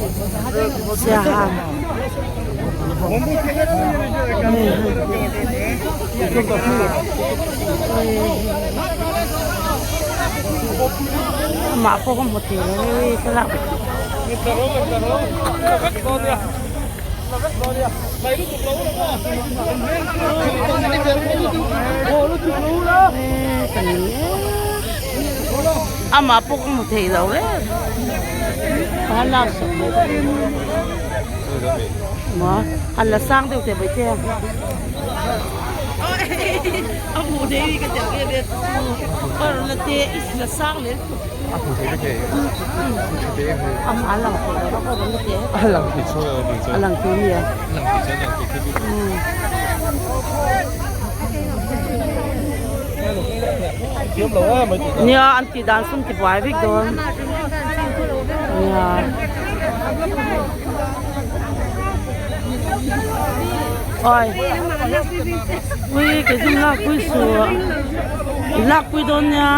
Siaha amah pawh ka hmu thei lo e thlalak amah pawh ka hmu thei lo e a lak sak mai maw han la sang deuh teh mai che a hmuh thei hi ka tel em em a rawn la te i la sang leh A hmu thei vek e a a lang thei lo a rawn la te a lang thei chu a lang thei nia a lang thei chu a lang thei thei Nia an tih dan sum ti buai vek dawn nia. Oi pui ke zum lak pui su lak pui dawn nia.